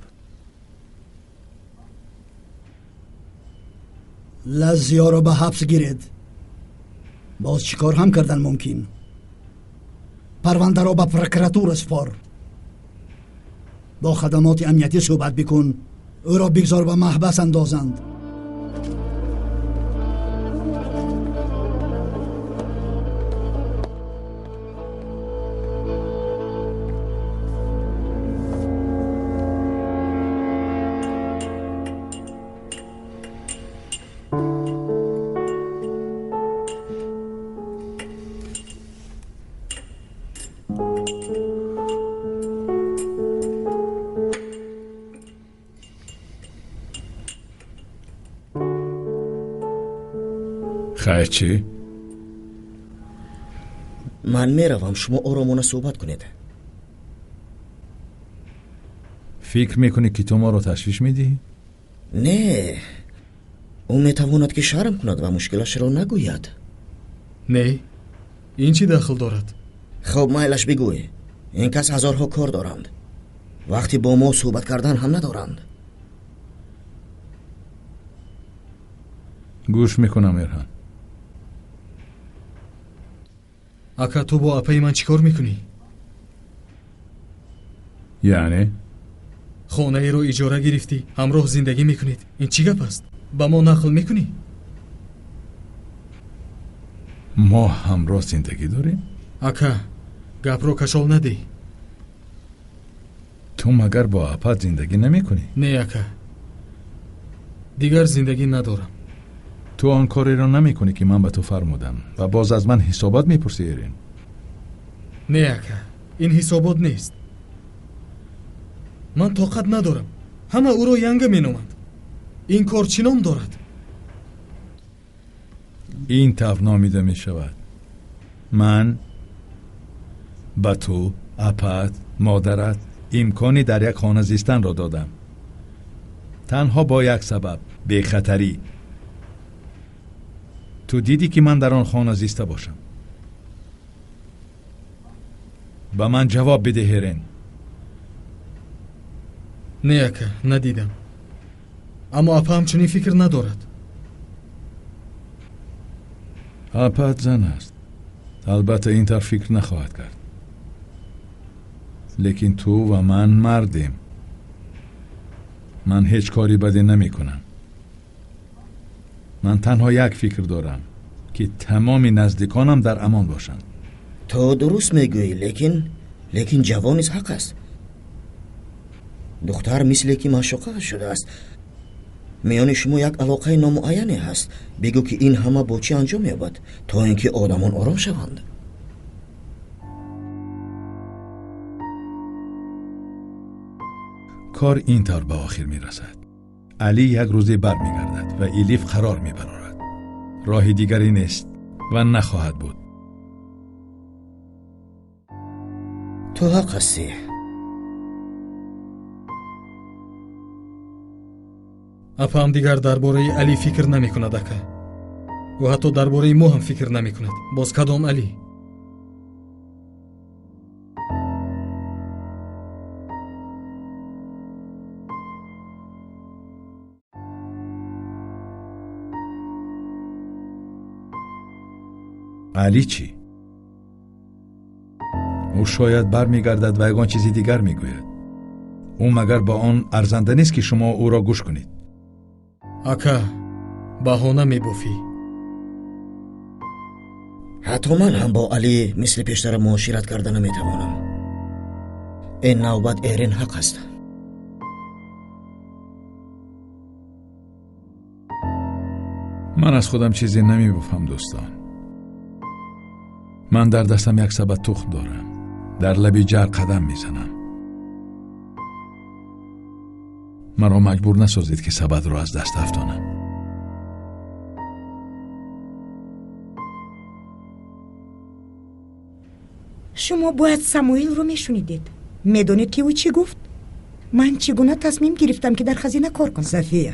Speaker 7: Лазиёро ба ҳабс гиред. Боз чӣ кор ҳам кардан мумкин? Парвандаро ба прокуратура супор. Бо хадамоти амниятӣ суҳбат бикун. Ӯро бигзор ба маҳбас андозанд.
Speaker 4: Хайр чӣ?
Speaker 5: Ман меравам, шумо оромона суҳбат кунед.
Speaker 4: Фикр мекунӣ, ки ту моро ташвиш медиҳӣ?
Speaker 5: Не, ӯ метавонад, ки шарм кунад ва мушкилашро нагӯяд.
Speaker 3: Не, ин чӣ дахл дорад?
Speaker 5: Хоб, майлаш бигӯй. Ин кас ҳазорҳо кор доранд. Вақте бо мо суҳбат кардан ҳам надоранд.
Speaker 4: Гӯш мекунам, Эрҳан.
Speaker 3: Ака, ту бо апаи ман чӣ кор мекунӣ?
Speaker 4: Яъне?
Speaker 3: Хонаеро иҷора гирифтӣ, ҳамроҳ зиндагӣ мекунед. Ин чӣ гап аст? Ба мо нақл мекунӣ?
Speaker 4: Мо ҳамроҳ зиндагӣ дорем?
Speaker 3: Ака, гапро кашол надеҳ.
Speaker 4: Ту магар бо апат зиндагӣ намекунӣ?
Speaker 3: Не, ака, дигар зиндагӣ надорам.
Speaker 4: Ту он кореро намекунӣ, ки ман ба ту фармудам, ва боз аз ман ҳисобот мепурсӣ, Эрин.
Speaker 3: Не, ака, ин ҳисобот нест. Ман тоқат надорам. Ҳама ӯро янга меноманд. Ин кор чӣ ном дорад?
Speaker 4: Ин тавр номида мешавад. Ман Ба ту, апаат, модарат имкони дар як хона зистанро додам. Танҳо бо як сабаб – бехатарӣ. Ту дидӣ, ки ман дар он хона зиста бошам? Ба ман ҷавоб бидеҳ, Эрен.
Speaker 3: Не, ака, надидам. Аммо апаам чунин фикр надорад.
Speaker 4: Апаат зан аст. Албатта, ин тавр фикр нахоҳад кард. Лекин ту ва ман мардем. Ман ҳеҷ кори баде намекунам. Ман танҳо як фикр дорам, ки тамоми наздиконам дар амон бошанд.
Speaker 5: Ту дуруст мегӯӣ, лекин ҷавон низ ҳақ аст. Духтар мисле ки маъшуқа шудааст. Миёни шумо як алоқаи номуайяне ҳаст. Бигӯ, ки ин ҳама бо чӣ анҷом меёбад, то ин ки одамон ором шаванд.
Speaker 4: Кор ин тавр ба охир мерасад. Алӣ як рӯзе бармегардад ва Элиф қарор мебарорад. Роҳи дигаре нест ва нахоҳад буд.
Speaker 5: Ту ҳақ ҳастӣ.
Speaker 3: Апаам дигар дар бораи Алӣ фикр намекунад, ака. Ӯ ҳатто дар бораи мо ҳам фикр намекунад. Боз кадом Алӣ?
Speaker 4: Алӣ чӣ? Ӯ шояд бармегардад ва ягон чизи дигар мегӯяд. Ӯ магар ба он арзанда нест, ки шумо ӯро гӯш кунед?
Speaker 3: Ака, баҳона мебофӣ.
Speaker 5: Ҳатто ман ҳам бо Алӣ мисли пештара муошират карда наметавонам. Ин навбат Эрен ҳақ аст.
Speaker 4: Ман аз худам чизе намебофам, дӯстон. Ман дар дастам як сабад тухм дорам. Дар лаби ҷар қадам мезанам. Маро маҷбур насозед, ки сабадро аз даст афтонам.
Speaker 8: Шумо бояд Самуилро мешунидед. Медонед, ки ӯ чӣ гуфт? Ман чӣ гуна тасмим гирифтам, ки дар хазина кор кунам? Сафия,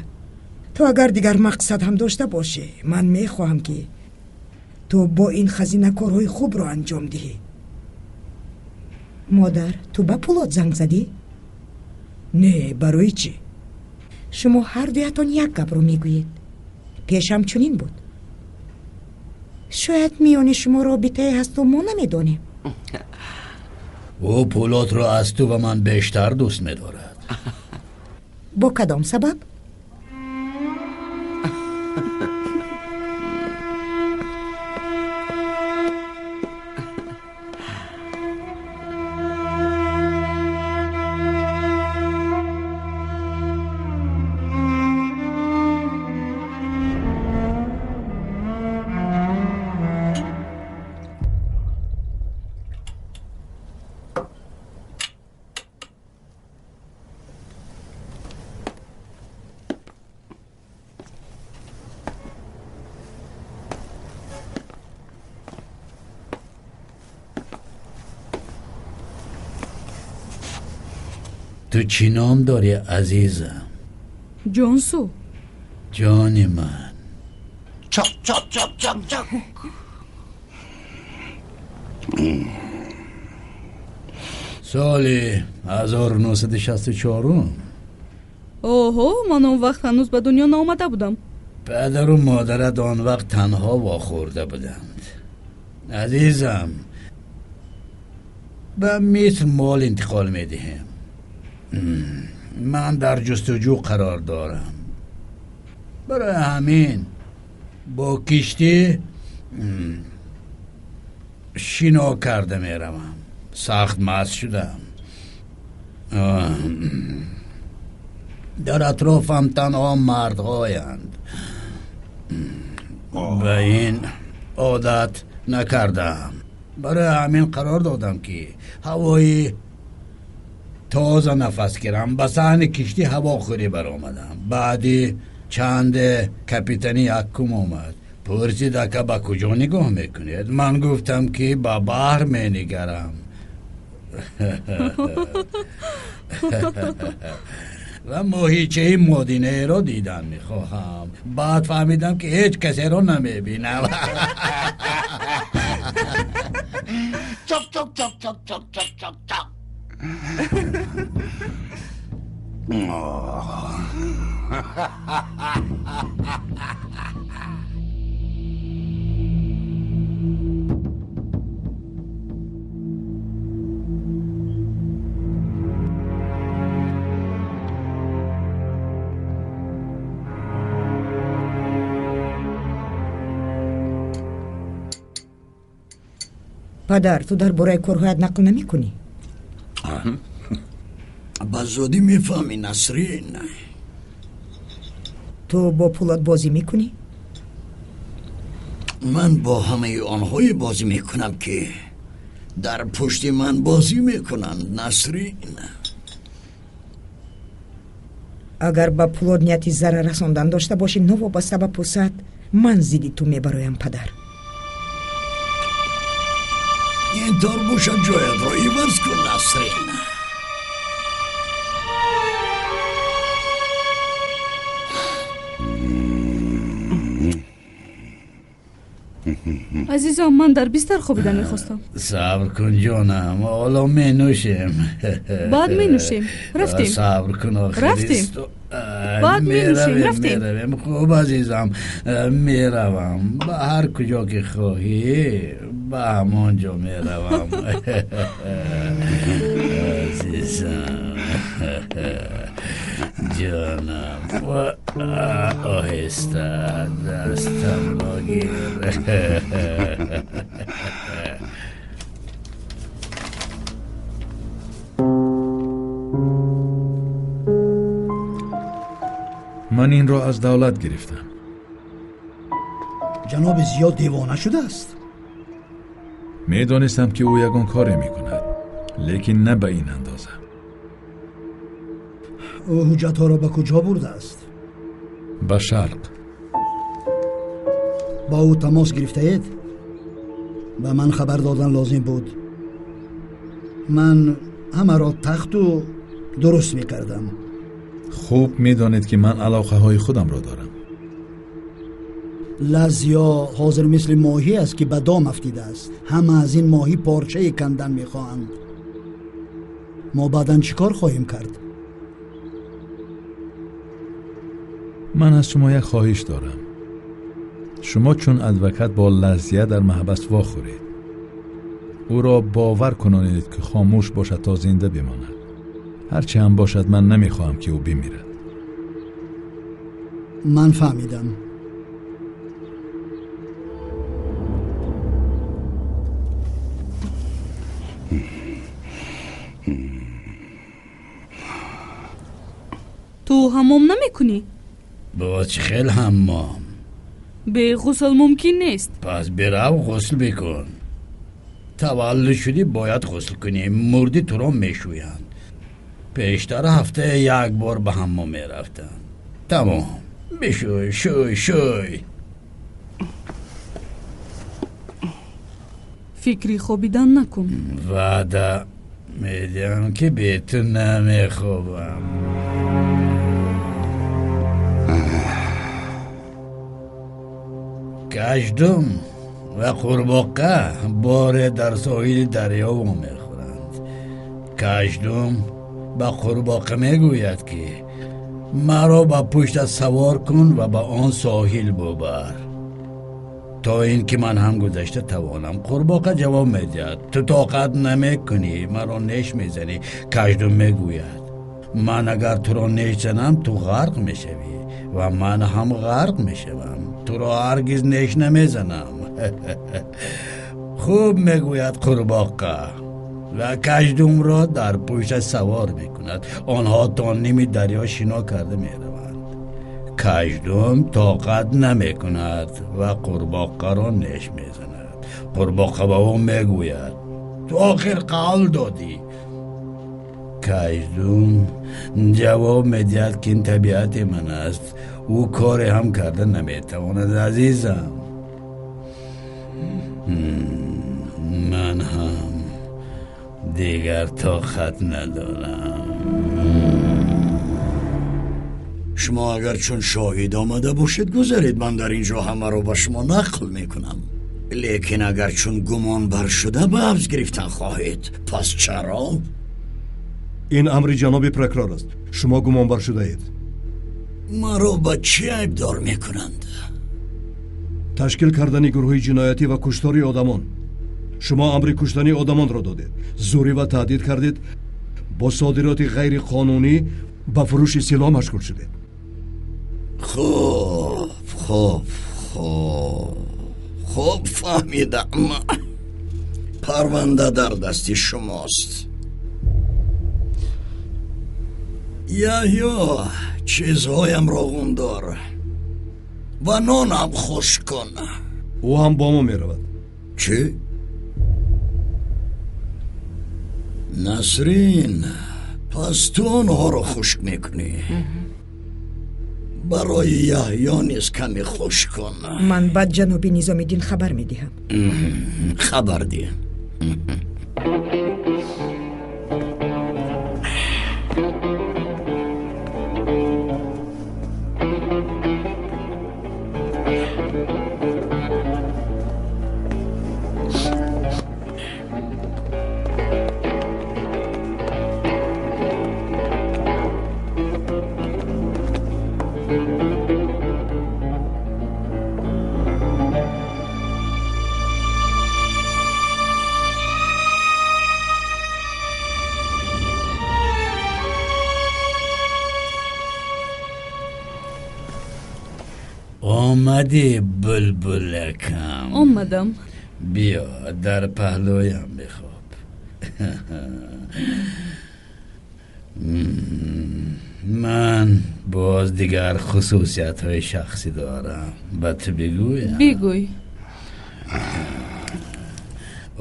Speaker 8: ту агар дигар мақсад ҳам дошта бошӣ, ман мехоҳам, ки ту бо ин хазина корҳои хубро анҷом диҳӣ. Модар, ту ба Пулот занг задӣ? Не, барои чӣ? Шумо ҳар дуятон як гапро мегӯед. Пешам чунин буд. Шояд миёни шумо робитае ҳасту мо намедонем.
Speaker 2: Ӯ Пулотро аз ту ва ман бештар дӯст медорад.
Speaker 8: Бо кадом сабаб?
Speaker 2: Ту чӣ ном дорӣ, азизам?
Speaker 10: Ҷонсу.
Speaker 2: Ҷони ман.
Speaker 6: Чак чак чак чак чак.
Speaker 2: Соли 1964.
Speaker 10: Оҳо, ман он вақт ҳанӯз ба дунё наомада будам.
Speaker 2: Падару модарат он вақт танҳо вохӯрда буданд. Азизам, ба Миср мол интиқол медиҳем. Ман дар ҷустуҷӯ қарор дорам. Барои ҳамин бо киштӣ шино карда меравам. Сахт маст шудам. Дар атрофам танҳо мардҳоянд. Ба ин одат накардаам. Барои ҳамин қарор додам, ки ҳавои тоза нафас гирам. Ба саҳни киштӣ ҳавохӯрӣ баромадам. Баъди чанде капитани якум омад. Пурсид, ака, ба куҷо нигоҳ мекунед? Ман гуфтам, ки ба баҳр менигарам. Ва моҳичаи модинаеро дидан мехоҳам. Баъд фаҳмидам, ки ҳеҷ касеро намебинам.
Speaker 13: Чок чок чок чок чок чок чок чок.
Speaker 8: Падар, ту дар бораи корҳоят нақл намекунӣ?
Speaker 6: Ба зудӣ мефаҳмӣ, Насрин.
Speaker 8: Ту бо пулат бозӣ мекунӣ?
Speaker 6: Ман бо ҳамаи онҳое бозӣ мекунам, ки дар пушти ман бозӣ мекунанд, Насрин.
Speaker 8: Агар ба пулот нияти зарар расондан дошта бошӣ, новобаста ба пӯсат, ман зидди ту мебароям, падар.
Speaker 6: Ин тор бошад, ҷоятро иваз кун, Насрин.
Speaker 10: Азизам, ман дар бистар хобида мехостам.
Speaker 2: Сабр кун, ҷонам, ҳоло менӯшем.
Speaker 10: Баъд менӯшем. Рафтем.
Speaker 2: Сабр кун,
Speaker 10: рафтем. Баъд менӯшем, рафтем.
Speaker 2: Меравем. Хуб, азизам, меравам. Ба ҳар куҷо ки хоҳӣ, ба ҳамон ҷо меравам. Азизам, ҷонам, оҳиста дастамро гир.
Speaker 4: Ман инро аз давлат гирифтам.
Speaker 7: Ҷаноби Зиёд девона шудааст.
Speaker 4: Медонистам, ки ӯ ягон коре мекунад, лекин на ба ин андоза.
Speaker 7: Ӯ ҳуҷҷатҳоро ба куҷо бурдааст?
Speaker 4: Ба шарқ.
Speaker 7: Бо ӯ тамос гирифтаед? Ба ман хабар додан лозим буд. Ман ҳамаро тахту дуруст мекардам.
Speaker 4: Хуб медонед, ки ман алоқаҳои худамро дорам.
Speaker 7: Лазия ҳозир мисли моҳӣ аст, ки ба дом афтидааст. Ҳама аз ин моҳӣ порчае кандан мехоҳанд. Мо баъдан чӣ кор хоҳем кард?
Speaker 4: Ман аз шумо як хоҳиш дорам. Шумо чун адвокат бо Лазия дар маҳбас вохӯред. Ӯро бовар кунонед, ки хомӯш бошад то зинда бимонад. Ҳарчи ҳам бошад, ман намехоҳам, ки ӯ бимирад.
Speaker 7: Ман фаҳмидам.
Speaker 10: Ту ҳаммом намекунӣ?
Speaker 2: Бо чӣ хел ҳаммом?
Speaker 10: Бе ғусл мумкин нест.
Speaker 2: Пас бирав ғусл бикун. Таваллуд шудӣ, бояд ғусл кунӣ. Мурдӣ, туро мешӯянд. Пештар ҳафтае як бор ба ҳаммом мерафтам. Тамом, бишӯй, шӯй, шӯй.
Speaker 10: Фикри хобидан накун.
Speaker 2: Ваъда медиҳам, ки бе ту намехобам. Каждум ва қурбоқа боре дар соҳили дарё вомехӯранд. Каждум ба қурбоқа мегӯяд, ки маро ба пуштат савор кун ва ба он соҳил бубар, то ин ки ман ҳам гузашта тавонам. Қурбоқа ҷавоб медиҳад: ту тоқат намекунӣ, маро неш мезанӣ. Каждум мегӯяд: ман агар туро неш занам, ту ғарқ мешавӣ ва ман ҳам ғарқ мешавам. Туро ҳаргиз неш намезанам. Хуб, мегӯяд қурбоқа, ва каждумро дар пушташ савор мекунад. Онҳо то ними дарё шино карда мераванд. Каждум тоқат намекунад ва қурбоқаро неш мезанад. Қурбоқа ба ӯ мегӯяд: ту охир қавл додӣ. Каждум ҷавоб медиҳад, ки ин табиати ман аст. Ӯ коре ҳам карда наметавонад, азизам. Ман ҳам Дигар тоқат надорам.
Speaker 6: Шумо агар чун шоҳид омада бошед, гузаред, ман дар ин ҷо ҳамаро ба шумо нақл мекунам. Лекин агар чун гумонбар шуда ба ҳабс гирифтан хоҳед, пас чаро?
Speaker 12: Ин амри ҷаноби прокурор аст. Шумо гумонбар шудаед.
Speaker 6: Маро ба чӣ айбдор мекунанд?
Speaker 12: Ташкил кардани гурӯҳи ҷиноятӣ ва куштори одамон. Шумо амри куштани одамонро додед, зӯрӣ ва таҳдид кардед, бо содироти ғайриқонунӣ ба фурӯши силоҳ машғул шудед.
Speaker 6: Хуб, хуб, хуб, хуб, фаҳмидам. Парванда дар дасти шумост. Яҳё, чизҳоямро ғундор ва нонам хушк кун.
Speaker 12: Ӯ ҳам бо мо меравад.
Speaker 6: Чӣ? Насрин, пас ту онҳоро хушк мекунӣ. Барои Яҳё низ каме хушк кун.
Speaker 8: Ман баъд ҷаноби Низомиддин хабар медиҳам.
Speaker 6: Хабар диҳ.
Speaker 2: Омадӣ, булбулакам?
Speaker 10: Омадам.
Speaker 2: Биё, дар паҳлӯям бихоб. Ман боз дигар хусусиятҳои шахсӣ дорам. Ба ту бигӯям?
Speaker 10: Бигӯй.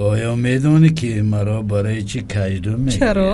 Speaker 2: Оё медонӣ, ки маро барои чӣ каҷдум мегӯянд?
Speaker 10: Чаро?